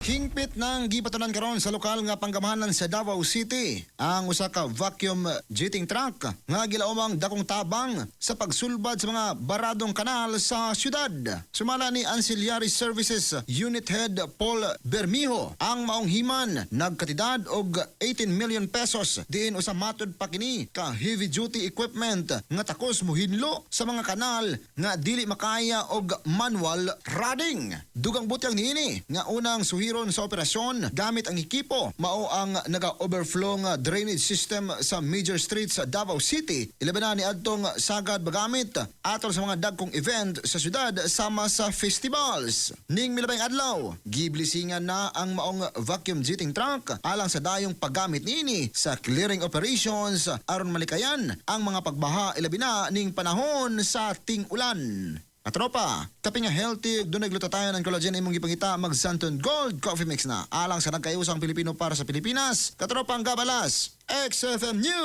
Hingpit nang gipatunan karon sa lokal nga panggamahanan sa Davao City ang usa ka vacuum jetting truck nga gilaumang dakong tabang sa pagsulbad sa mga baradong kanal sa syudad. Sumala ni Ancillary Services Unit Head Paul Bermijo, ang maong himan nagkatidad og 18 million pesos, diin usa matud pa kini ka heavy duty equipment nga takos mohinlo sa mga kanal nga dili makaya og manual rodding. Dugang butyag niini nga unang suhiron sa operasyon gamit ang ekipo mao ang naga-overflow nga drainage system sa major streets sa Davao City. Ilabi na ni adtong sagad magamit atol sa mga dagkong event sa syudad sama sa festivals. Ning milabay adlaw, giblisingan na ang maong vacuum jetting truck alang sa dayong paggamit niini sa clearing operations aron malikayan ang mga pagbaha, ilabi na ning panahon sa ting-ulan. Katropa, kape nga healthy, dunay glutathione and collagen imong gipangita, mag Santon Gold Coffee Mix na. Alang sa nagkayusang Pilipino para sa Pilipinas. Katropa ang Gabalas, XFM News.